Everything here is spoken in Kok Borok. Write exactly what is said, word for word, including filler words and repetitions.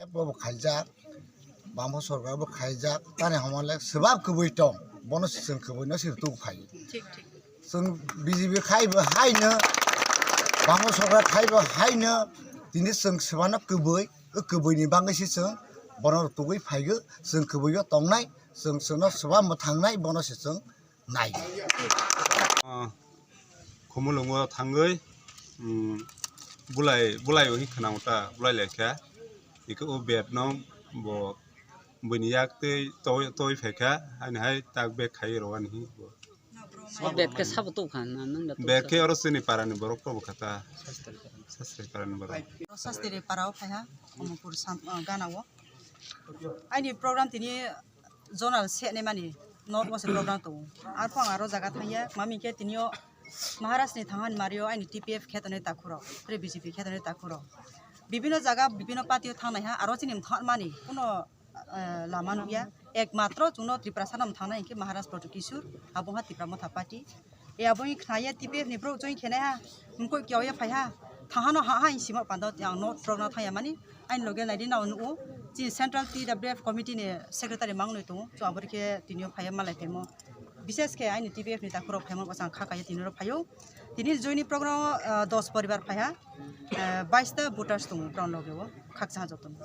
Bo khaijak, bangbo sorkar bo khaijak, tani hamale swbab kwbwi tong, bono se chwng kwbwino se rwtwk phai. Thik, thik. Chwng B J P khai bo haino, bangbo sorkar khai bo haino, tini chwng swbano kwbwi, o kwbwini bagwi se chwng bono rwtwgwi phaigo, chwng kwbwio tongnai, chwng chwngno swbab mwthangnai, bono se chwng nai. Ah, Khumulwngo thangwi, um, bulai, bulai o hi khwnao ta, bulai lai kha. Iko o bed no bo buini yak tei toi, toi phai kha, ani hai tak bag khai rw ani hi bo. O bed khe sabo tuk kha, na nang da tuk Bed kha? Khe oro chini para ni borok to bo kha ta. Sastri para ni borok. Sastri para o phai ha, Omopur sam, ah, gana o. Aini program tini zonal se ne mani north west program tongo. Arpang aro jaga thangya, mami khe tinio Maharaj ni thangani mario aini T P F kheto ne takhuro, pre B J P kheto ne takhuro. Bibino jaga, bibino party o thangnai ha, aro chini thang mani kuno, eh, lama nukya. Ekmatro chwngno Tripura sana thangna hinkhe Maharaj Pradyot Kishore, abo ha Tipra Motha Party. E abo wng khnaya T P F ni borok join khenai ha, mkoi kiyaoya phai ha. Thahano ha ha sima pando ang no trok na thaya mani. Ain loge naidi na nugo. Chi Central T W F Committee ni secretary mang noi tongo. Cho abor khe tinio phaya malai phemo. Bises khe aini T P F ni takhuro phemo bosang kha kaya tiniro phayo. Tini joini program, ah, dos poribar phai ha. Ah, bais ta voters tongo ground loge o. Khaksa ha jotono.